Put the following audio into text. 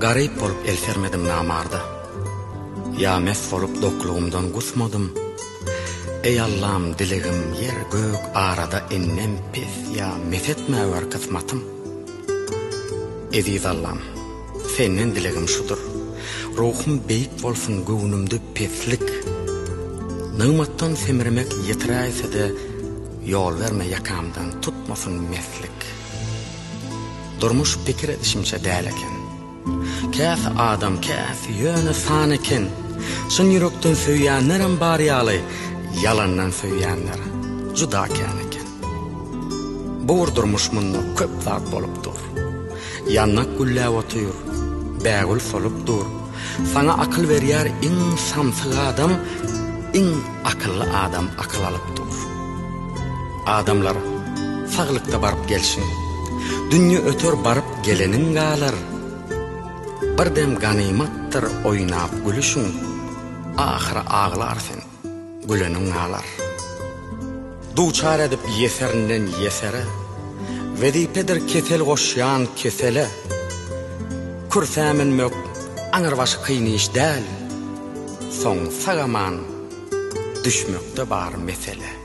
Garyp bolup el sermedim namarda. Ýa mes bolup doklugymdan gusmadym. Eý Allam dilegim ýer gök arada indem pes ýa mes etmäwer kysmatym. Eziz Allam senden dilegim şudur. Ruhum beýik bolsun göwnümde peslik. Nygmatdan semremek ýetiräýsede ýol berme ýakamdan tutmasyn meslik. Durmuş pikir edişimçe däl eken. Käsi adam, käsi ýöne san eken. Çyn ýürekden söýýänlerem bar ýaly, ýalandan söýýänler juda kän eken. Bu bir durmuş munda köp zat bolup dur. Ýandak gülläp otyr, bägül solup dur. Saňa akyl berýär iň samsyk adam, iň akylly adam akyl alyp dur. Adamlar, saglykda baryp gelşiň. Dünýe öter baryp geleniň galar. Bir dem ganymatdyr oýnap gülüşiň, Ahyry aglar sen, güleniň galar. Duçar edip ýeserinden ýesere, Wezipedir kesel goşýan kesele. Kürsä münmek aňrybaşy kyn iş däl, Soň sag-aman düşmekde bar mesele.